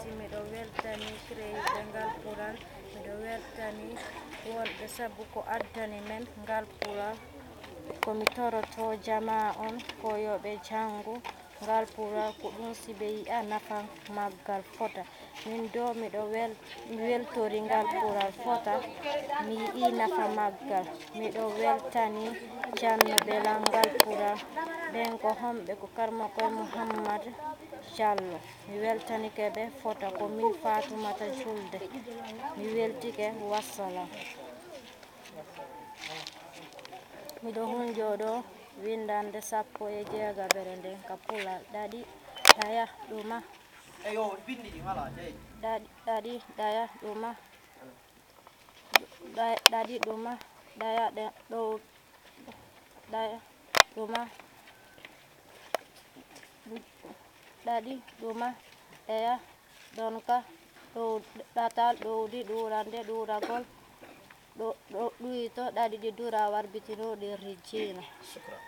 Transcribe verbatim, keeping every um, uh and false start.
Si miɗo weltani creeyiiɓe ngal pural, miɗo weltani wonɓe sabu ko addani men ngal pural. Ko mi toroto jamaa on ko yo ɓe janngu ngal pural, ko ɗum si ɓe yi'a nafa maggal fota. Min do miɗo wel-, mi weltori ngal pural fota, mi yi'i nafa maggal. Miɗo weltani jannuɓe lan ngal pural ɓen ko homɓe, ko karma koye Muhammad Jallo. Mi weltanike ɓe fota ko min Fatumata Julde. Mi weltike, wassalam. Miɗo hunjoo ɗo winndannde sappo e jeegaɓere nden ka pular. Ɗaɗi, ɗaya, ɗuma. Eyo, winndi ɗi, voilà, jeyi. Ɗaɗi, ɗaɗi, ɗaya, ɗuma. Ɗa-, ɗaɗi, ɗuma, ɗaya, ɗe-, ɗow-, ɗaya, ɗuma, ɗaɗi, ɗuma, ɗaya, ɗonka, ɗow-, ɗatal, ɗowdi, ɗuurande, ɗuuragol, ɗo-, ɗo-, ɗuyto, ɗaɗi ɗi dura, warbitinoo ɗi rijjiina. Shukran.